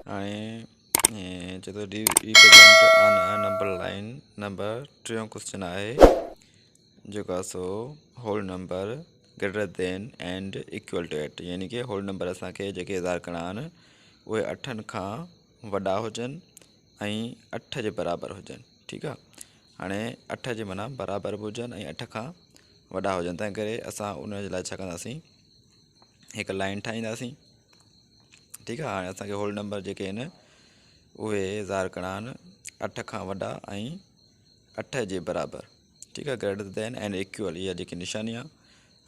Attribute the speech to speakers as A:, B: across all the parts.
A: هاڻي چي ٿو represent on number line number ٽيون ڪوشچن آهي جيڪو آهي سو whole number greater than and equal to 8 يعني کہ هول نمبر اسانکي جيڪي اظهار ڪرڻا آهن اهي اٺن کان وڏا هجن ۽ اٺ جي برابر هجن ٺيڪ آهي هاڻي اٺ جي معنيٰ برابر به هجن ۽ اٺ کان وڏا هجن تنهن ڪري اسان ان جي لاء ڇا ڪنداسين هڪ لائن ٺاهينداسين ٺيڪ آهي هاڻي اسانکي هول نمبر جيڪي آهن اهي ظاهر ڪرڻا آهن اٺ کان وڏا ۽ اٺ جي برابر ٺيڪ آهي گريٽر دين اينڊ ايڪول اها جيڪي نشاني آهي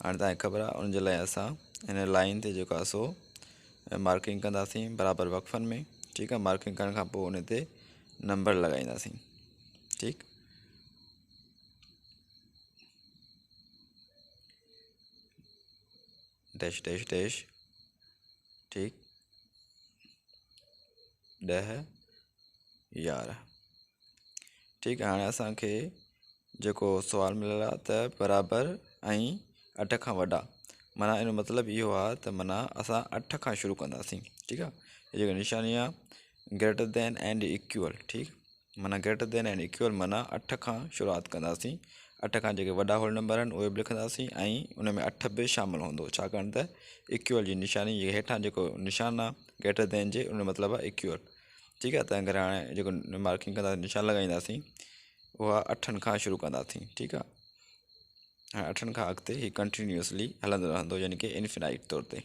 A: هاڻي تهانکي خبر آهي ان جي لاء اسان هن لائن تي جيڪو آهي سو مارڪنگ ڪنداسين برابر وقفن ۾ ٺيڪ آهي مارڪنگ ڪرڻ کان پوء ان تي نمبر لڳائينداسين ٺيڪ ڊيش ڊيش ڊيش ٺيڪ 10 11 ٺيڪ هاڻي اسانکي جيڪو سوال مليل آهي ته برابر ۽ اٺ کان وڏا معنيٰ ان جو مطلب اهو آهي ته معنيٰ اسان اٺ کان شروع ڪنداسين ٺيڪ آهي جيڪا نشاني آهي گريٽر دين اينڊ ايڪول ٺيڪ معنيٰ گريٽر دين اينڊ ايڪول معنيٰ اٺ کان شروعات ڪنداسين اٺ کان جيڪي وڏا هول نمبر آهن اهي به لکنداسين ۽ ان ۾ اٺ به شامل هوندو ڇاڪاڻ ته ايڪول جي نشاني جي هيٺان جيڪو نشان آهي گريٽر دين جي ان جو مطلب آهي ايڪول ٺيڪ آهي تنهن ڪري هاڻي جيڪو مارڪنگ ڪنداسين نشان لڳائينداسين اها اٺن کان شروع ڪنداسين ٺيڪ آهي هاڻي اٺن کان اڳتي هي ڪنٽينيوسلي هلندو رهندو يعني کہ انفينائٽ طور تي.